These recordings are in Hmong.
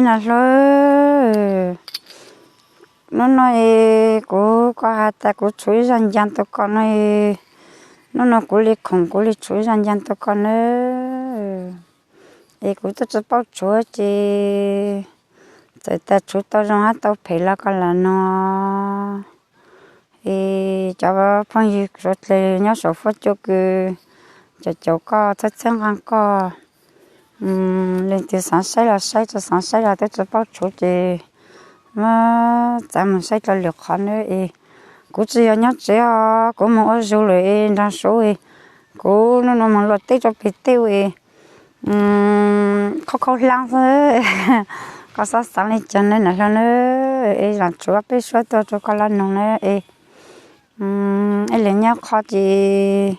Niam hlob, hnub no es kuv, koj has tas kuv tshuav ib zaj ncas rau koj no, hnub no kuv li khoom kuv li tshuav ib zaj ncas rau koj nawb. Es kuv twb tsis paub tshuav ces txawm tas tshuav tau zoo hab tau phem los koj lam nug. Es cov phooj ywg suav dlawg nyob saum fuab cua kws, caum caum koj, txhawb txhawb nqa koj, leej twg xav saib los saib, tsis xav saib los twb tsis paub tshuav ces muab txav mus saib rau lwm qhov nawb. Es kuv tsis yog nyob tsev os, kuv mus ua zug lawm es nrog suav, kuv hnub no mus luaj teb rau pem tej es khaub khaub hlab xwb. Koj xob xaav li cas nawb niam hlob nawb, es zaum tshuav peb suab tuaj rau koj los nug nawb. Es ib leeg nyob qhov ces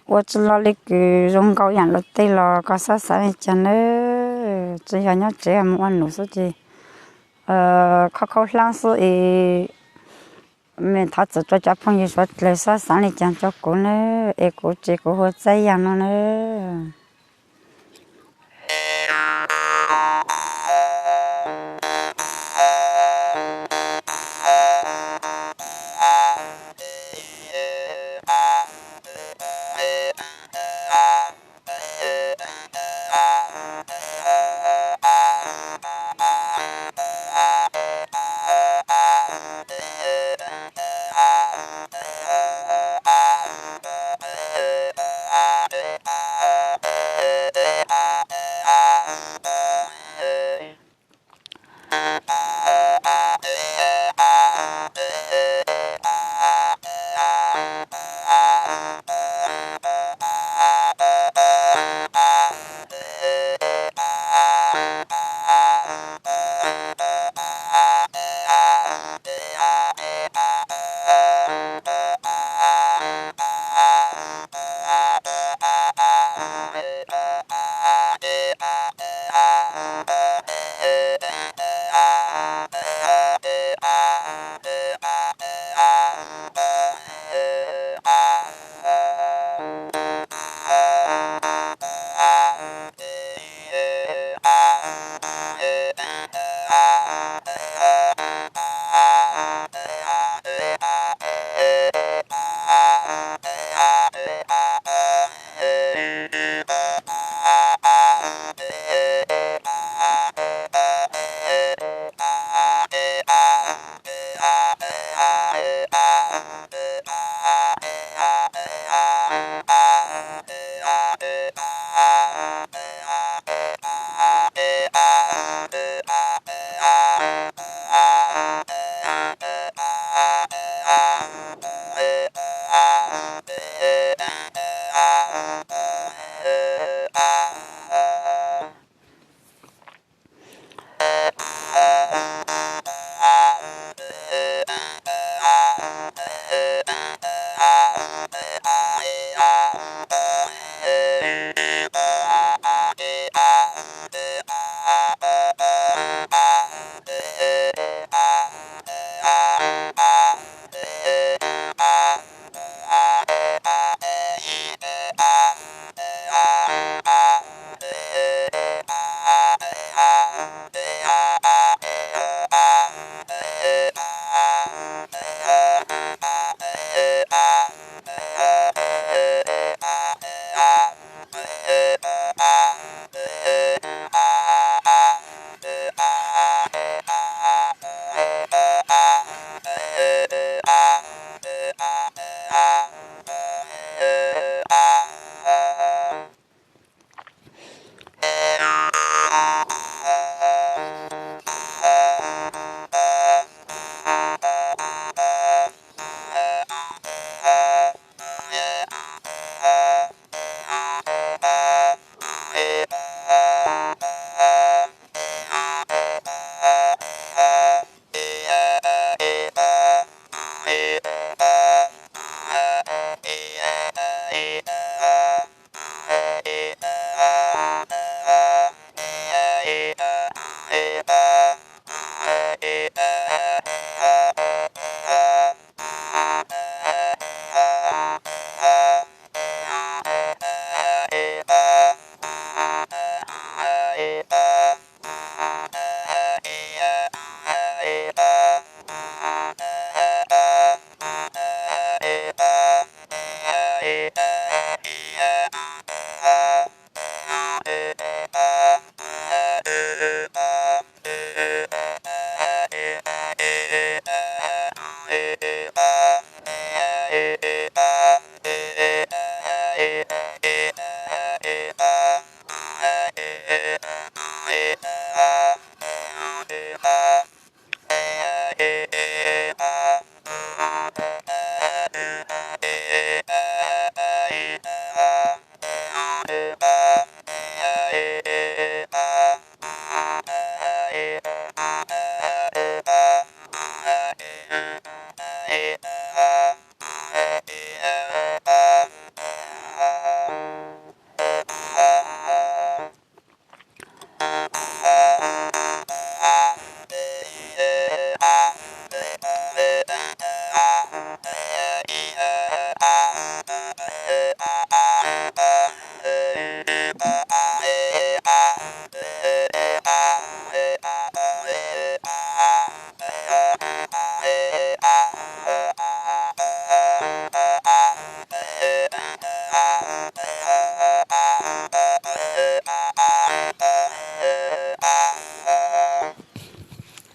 ua tsis los li kws zoo nkaus yaam luag tej los koj xob xaav li cas nawb. Tsis yog nyob tsev mus ua num xwb ces khaub khaub hlab xwb es, thov txim rau cov phooj ywg suav dlawg xob xaav li cas rau kuv nawb, es kuv tsev kuv hu Txaib Yaj no nawb.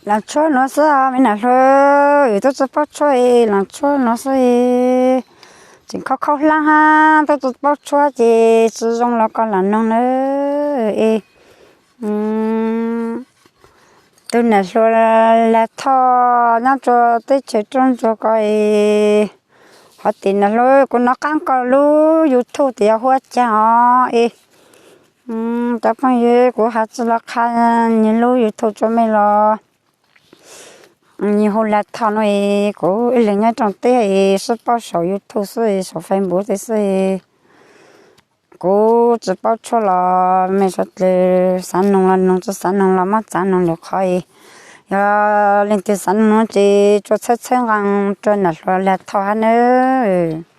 Los tshuab no xwb, me nam hluas, tuaj tsis paub tshuab, los tshuab no xwb. Tseem khaub khaub hlab hab, tuaj tsis paub tshuab ces tsis zoo los koj lam noog na. Es tus nam hluas Lag Thoj nyob rua teb chaws Roob Ntsuag ko es, hov tim nam hluas, kuv nov qaab koj lub YouTube tias Huab Cag os es, cov phooj ywg, kuv has tsi los qha nwg lub YouTube rua mej los. Nwg hu Lag Thoj no es kuv ib leeg nyob rooj teb es sib paub saum YouTube xwb, saum Facebook tej xwb. Kuv tsis paub tshuab los mej suav dlawg xaav noog los noog, tsis xaav noog los muab txav noog lwm qhov. Yog leej twg xaav noog ces tsuas txhawb txhawb nqaa rua nam hluas Lag Thoj hab nawb.